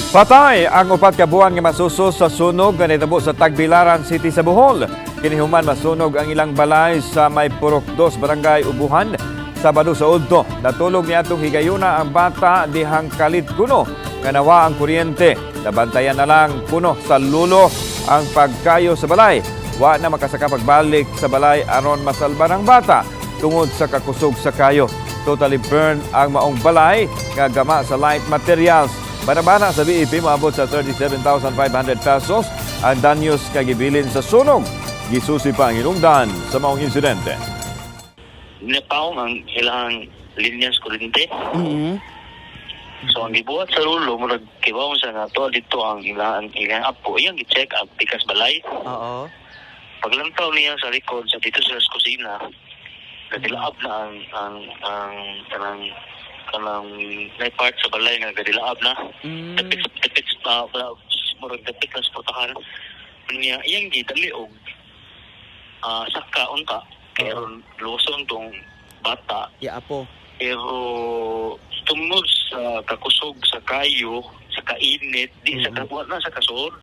Patay ang 4 ka buwan nga masuso sa sunog nga nahitabo sa Tagbilaran City sa Bohol. Kini human masunog ang ilang balay sa may Purok 2, Barangay Ubuhan, Sabado sa udto. Natulog niadtong higayuna ang bata dihang kalit kuno nga nawa ang kuryente. Nabantayan na lang kuno sa lulo ang pagkayo sa balay. Wa na makasaka pagbalik sa balay aron masalbar ang bata tungod sa kakusog sa kayo. Totally burned ang maong balay nga gama sa light materials. Banabana sa BEP, moabot sa 37,500 pesos ang danyos nga gibilin sa sunog. Gisusi pa ang hinungdan sa maong insidente. Napaong ang ilang linya sa kuryente. So ang gibuhat sa lulo, murag kibaw sa nato dito ang ilang apo, iyang gi-check ang pikas balay. Paglantaw niya sa likod sa dito sa kusina, gadilaab na ang kanang may part sa balay nga gadilaab na. Dapit dapit murag dapit lang sa portahan. Niya iyang gidali og saka unta kay aron luson tong bata. Ya, apo. Pero tungod sa kakusog sa kayo, sa kainit, di sa kabuhat na sa kasod.